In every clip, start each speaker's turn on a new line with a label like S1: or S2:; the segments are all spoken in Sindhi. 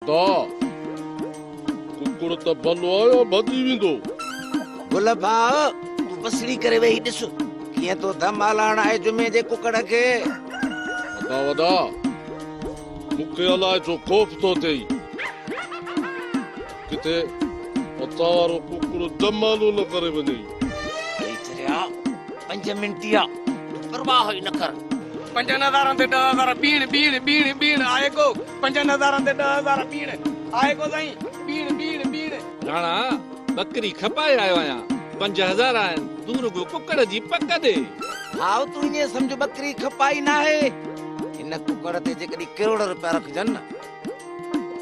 S1: دا، ڪڪڙ ته ڀلو آ يا ڀڄي ويندو.
S2: گل ڀاء، تون بسڙي ڪري ويهي ڏس، ڪيئن ٿو ڌمال هڻائي جمعي جي ڪڪڙ کي.
S1: ادا وڏا، مون کي الائي ڇو خوف ٿو ٿئي. ڪٿي اسان وارو ڪڪڙ جمالو نه ڪري وڃئي.
S2: اڙي چريا، پنج منٽ ئي آ، تون پرواهه ئي نه ڪر.
S3: پنجن هزارن تي 10,000 ٻيڻ ٻيڻ ٻيڻ ٻيڻ آهي ڪو پنجن هزارن تي 10,000 ٻيڻ آهي ڪو سائين ٻيڻ ٻيڻ ٻيڻ.
S4: راڻا، ٻڪري کپائي آيو آهيان، 5000 آهن، تون رڳو ڪڪڙ جي پڪ ڏي.
S2: ڀائو تون ائين سمجهه ٻڪري کپائي ناهي، هن ڪڪڙ تي جيڪڏهن ڪروڙ رپيا رکجن نه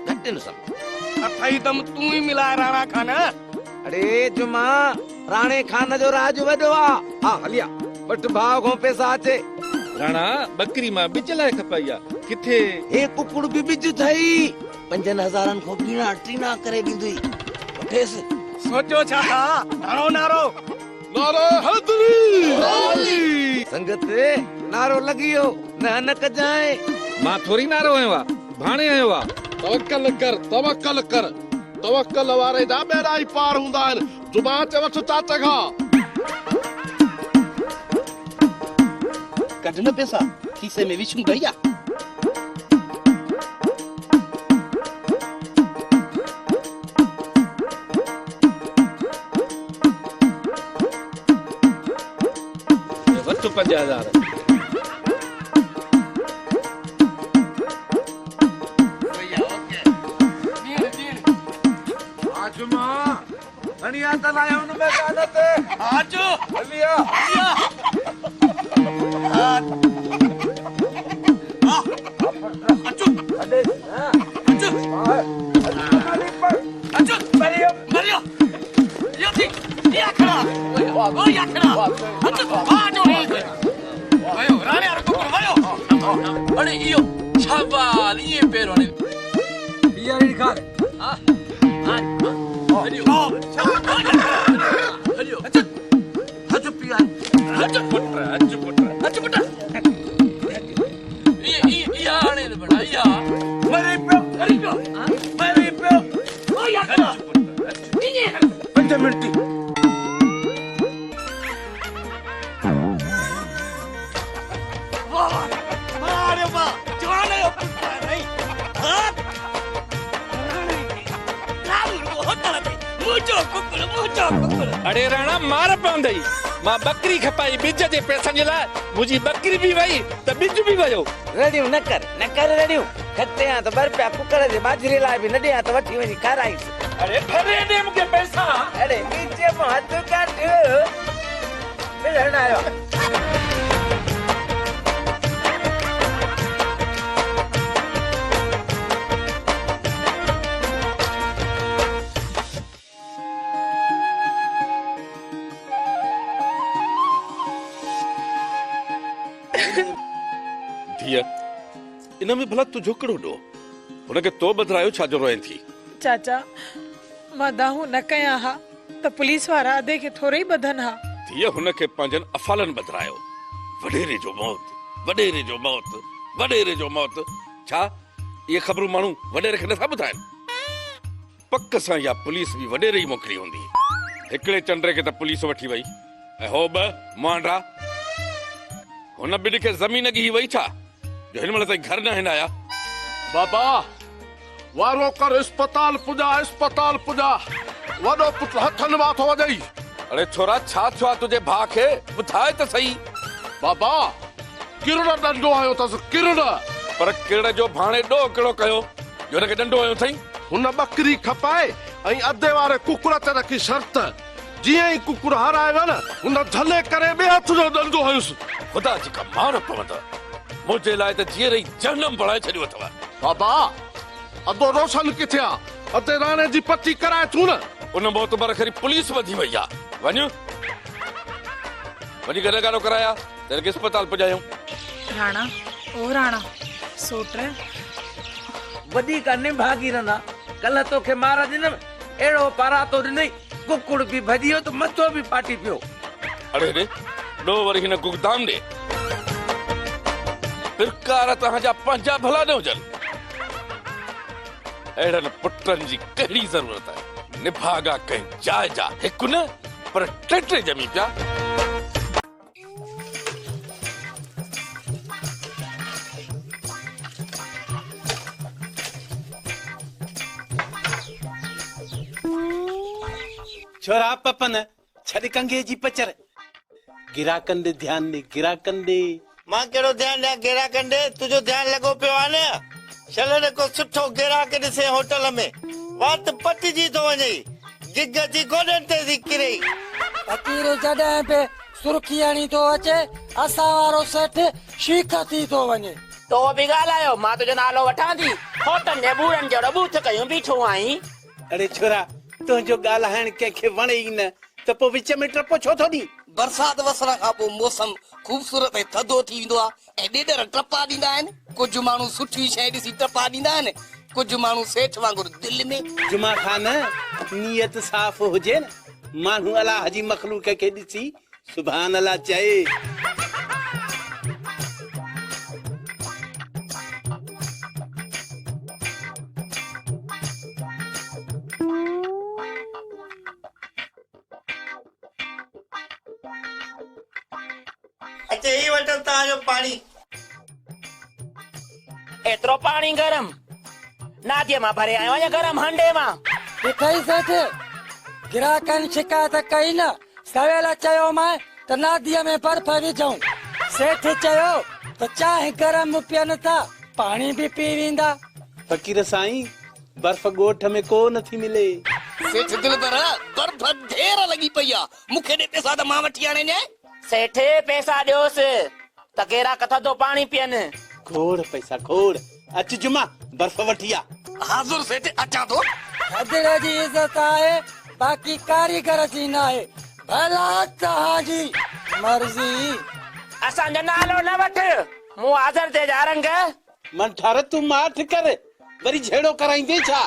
S2: گهٽ نه سمجهه.
S3: اٿئي دم تون ئي ملاء راڻا خان.
S2: اڙي جمعا، راڻي خان جو راڄ وڏو آ. آ هلي آ، وٺ ڀاء کان پئسا اچي.
S4: راڻا، ٻڪري مان ٻج لاء کپائي آ، ڪٿي؟
S2: هي ڪڪڙ به ٻج اٿئي، پنجن هزارن کان ٻيڻا ٽيڻا ڪري ڏيندوئي. وٺيس.
S3: سوچيو ڇا ٿا، هڻو نعرو.
S1: نعري حيدري!
S2: سنگت، نعرو لڳي ويو، نه نه ڪجانء.
S4: مان ٿوري نعرو هنيو آ، ڀاڻي هنيو آ.
S1: توڪل ڪر، توڪل ڪر. توڪل واري جا ٻيڙا ئي پار هوندا آهن. زبان تي وٺ چاچي کان.
S5: ڪڍ نه پئسا، کيسي ۾ وڇون پئي آ.
S4: وٺ 5000. اڙي راڻا مار پوندئي، مان ٻڪري کپائي ٻج جي پئسن جي لاء، منهنجي ٻڪري به وئي ته ٻج به ويو.
S2: رڙيون نه ڪر، نه ڪر رڙيون، کٽي هان ته ٻه رپيا ڪڪڙ جي ٻاجهري لاء به نه ڏيان ته وٺي وڃي کارائيس.
S4: اڙي ڀري ڏي مون کي پئسا.
S2: اڙي ڳچيء مان هٿ ڪڍ، ملڻ آيو آهيان.
S4: ڌيء، ان ۾ ڀلا تنهنجو ڪهڙو ڏوهه؟ هن کي تو ٻڌرايو ڇا جو روئين ٿي؟
S6: چاچا، مان دانهون نه ڪيان ها ته پوليس وارا ادي کي ٿورئي ٻڌن ها.
S4: ڌيء، هن کي پنهنجن افعالن ٻڌرايو. وڏيري جو موت، وڏيري جو موت، وڏيري جو موت. ڇا اهي خبرون ماڻهو وڏيري کي نٿا ٻڌائين؟ پڪ سان اها پوليس به وڏيري ئي موڪلي هوندي. هڪڙي چنڊي کي ته پوليس وٺي وئي ۽ هو ٻه مهانڊا. هن ٻن کي زمين ڳهي وئي ڇا جو هن مهل تائين گهر ناهن آيا.
S1: بابا وارو ڪر اسپتال پڄا اسپتال پڄا وڏو پٽ هٿن مان ٿو وڄئي.
S4: اڙي ڇورا ڇا ٿيو آ تنهنجي ڀاء کي ٻڌاء ته سهي.
S1: بابا ڪرڙ ڏنڊو هنيو اٿس ڪرڙ.
S4: پر ڪرڙ جو ڀاڻي ڏوهه ڪهڙو ڪيو جو هن کي ڏنڊو هنيو اٿئي.
S1: هن ٻڪري کپائي ۽ ادي واري ڪڪڙ تي رکي شرط، جيئن ئي ڪڪڙ هارائي ويو نه، هن جهلي ڪري ٻئي هٿ جو ڏنڊو هنيس.
S4: خدا جي ڪا مار پوندء، منهنجي لاء ته جيئري ئي جهنم بڻائي ڇڏيو اٿو.
S1: بابا، ادو روشن ڪٿي آ؟ ادي راڻي جي پٽي ڪرائي اٿون نه.
S4: ان معتبر کي پوليس وڌي وئي آ. وڃ، وڃي گڏ گاڏو ڪرائي آ ته هن کي اسپتال پڄايون.
S6: راڻا، او راڻا، سوٽ.
S2: وڏي ڪا نڀاڳي رنا، ڪلهه توکي مار ڏنم، اهڙو پاراتو ڏنئي، ڪڪڙ به ڀڄي ويو ته مٿو به ڦاٽي پيو.
S4: اڙي ڙي، ڏوهه وري هن گگدام ڏي. پرڪار توهان جا پنهنجا ڀلا نه هجن. اهڙن پٽن جي ڪهڙي ضرورت آهي. نڀاڳا ڪنهن جاء جا هڪ نه پر ٽي ٽي ڄمي پيا.
S5: ڇورا پپن، ڇڏ ڪنگهي جي پچر. گراڪن ڏي ڌيان ڏي، گراڪن ڏي.
S7: مان ڪهڙو ڌيان ڏيان گراڪن ڏي، تنهنجو ڌيان لڳو پيو آهي نه. شل نه ڪو سٺو گراڪ ڏسين هوٽل ۾، وات پٽجي ٿو وڃئي، گگ اچي گوڏن تي ٿي ڪرئي.
S8: فقير جڏهن به سرخي هڻي ٿو اچي، اسان وارو سيٺ شيخ ٿي ٿو وڃي.
S9: تو به ڳالهايو، مان تنهنجو نالو وٺان ٿي. هوٽل جي ٻوڙن جهڙو ٻوٿ ڪيون بيٺو آهين.
S5: اڙي ڇورا، تنهنجو ڳالهائڻ ڪنهن کي وڻي ئي نه ته پوء وچ ۾ ٽپو ڇو ٿو ڏين؟
S3: برسات وسڻ کان پوء موسم خوبصورت ۽ ٿڌو ٿي ويندو آهي ۽ ڏيڏر ٽپا ڏيندا آهن. ڪجهه ماڻهو سٺي شيء ڏسي ٽپا ڏيندا آهن، ڪجهه ماڻهو سيٺ وانگر دل ۾.
S5: جمعه خان، نيت صاف هجي نه، ماڻهو الله جي مخلوق کي ڏسي سبحان الله چئي.
S7: اچي هي وٺو توهان جو پاڻي.
S9: ايترو پاڻي گرم ناديء مان ڀري آيو آهيان گرم هنڊي مان.
S8: ڏٺئي سيٺ، گراهڪن شڪايت ڪئي نه، سويل چيومانء ته ناديء ۾ برف وجهون. سيٺ چيو ته چانهه گرم پين ٿا، پاڻي به پي ويندا.
S5: فقير سائين، برف ڳوٺ ۾ ڪو نه ٿي ملي.
S3: سيٺ دلبر، برف ڍير لڳي پئي آ، مون کي ڏي پئسا ته مان وٺي آڻي ڏيانء.
S9: سيٺ، پئسا ڏيوس ته گيراڪ ٿڌو پاڻي پين.
S5: کوڙ پئسا کوڙ، اچ جمعا برف وٺي آ.
S3: حاضر سيٺ، اچان ٿو.
S8: ٿڌڙي جي عزت آهي، باقي ڪاريگر جي ناهي. ڀلا توهان جي مرضي.
S9: اسان جو نالو نه وٺ، مون حاضر ٿي جا رنگ.
S5: منٺار تون ماٺ ڪر، وري جهيڙو ڪرائيندين ڇا؟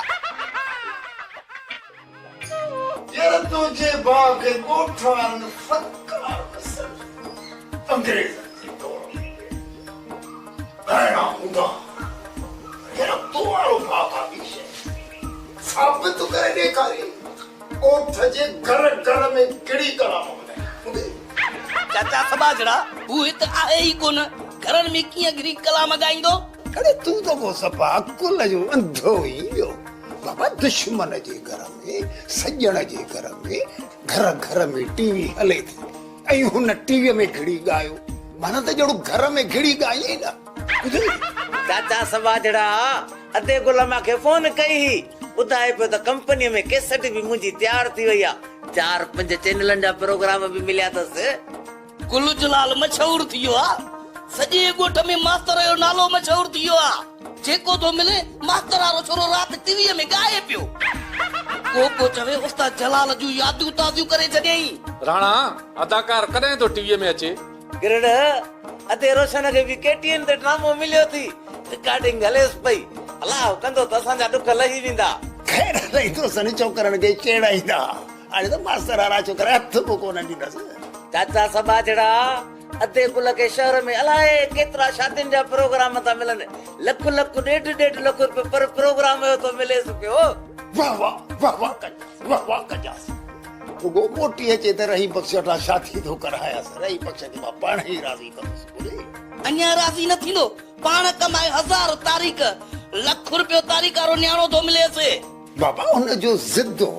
S7: يار تنهنجي ڀاء کي ڳوٺ وارن فنڪار نه سڏيو. انگريزن جي دور ۾ به ڳائڻا هوندا ها. يار تو وارو ڀاء ڪا ٻي شيء ثابت ڪري ڏيکاري. ڳوٺ جي گهر گهر ۾ گهڙي ڪلام ٻڌائي.
S3: چاچا سٻاجهڙا، هو هت آهي ئي ڪونه، گهرن ۾ ڪيئن گهڙي ڪلام ڳائيندو؟
S10: اڙي تون ته ڪو صفا عقل جو انڌو ئي ويو. بابا دشمن جي گهر ۾ سڄڻ جي گهر ۾ گهر گهر ۾ ٽي وي هلي ٿي ۽ هن ٽي وي ۾ گهڙي ڳايو معنيٰ ته جهڙو گهر ۾ گهڙي ڳايئي نه ٻڌئي.
S2: چاچا سٻاجهڙا ادي گل مان کي فون ڪئي هئي ٻڌائي پيو ته ڪمپنيء ۾ ڪيسٽ به منهنجي تيار ٿي وئي آ چار پنج چينلن جا پروگرام به مليا اٿس.
S3: گل جلال مشهور ٿي ويو آ. سڄي ڳوٺ ۾ ماستر جو نالو مشهور ٿي ويو آ. جيڪو ٿو ملي ماستر وارو ڇورو رات ٽي ويء ۾ ڳائي پيو. ڪو ڪو چوي استاد جلال جون ياديون تازيون ڪري ڇڏيائين.
S11: راڻا، اداڪار ڪڏهن ٿو ٽي ويء ۾ اچي؟
S2: گرڙ، ادي روشن کي به ڪي ٽي اين تي ڊرامو مليو ٿي. رڪارڊنگ هليس پئي. الله ڪندو ته اسان جا ڏک لهي ويندا.
S10: خير الائي ٿو سن ڇوڪرن کي چيڙائيندا. هاڻي ته ماستر وارا ڇوڪرا هٿ به ڪونه ڏيندس.
S2: چاچا سٻاجهڙا، ادي گل کي شهر ۾ الائي ڪيترا شادين جا پروگرام ٿا ملن. لک لک ڏيڍ ڏيڍ لک روپيو پر پروگرام جو ٿو مليس پيو.
S10: واه واه واه واه ڪجاس واه واه ڪجاس. رڳو موٽي اچي ته رحيم بخش وٽان شادي ٿو ڪرايانس. رحيم بخش کي مان پاڻ ئي راضي ڪندس. ٻڌئي؟
S3: اڃا راضي نه ٿيندو. پاڻ ڪمائي هزار تاريخ، لک روپيو تاريخ وارو نياڻو ٿو مليس.
S10: بابا هن جو ضد هو.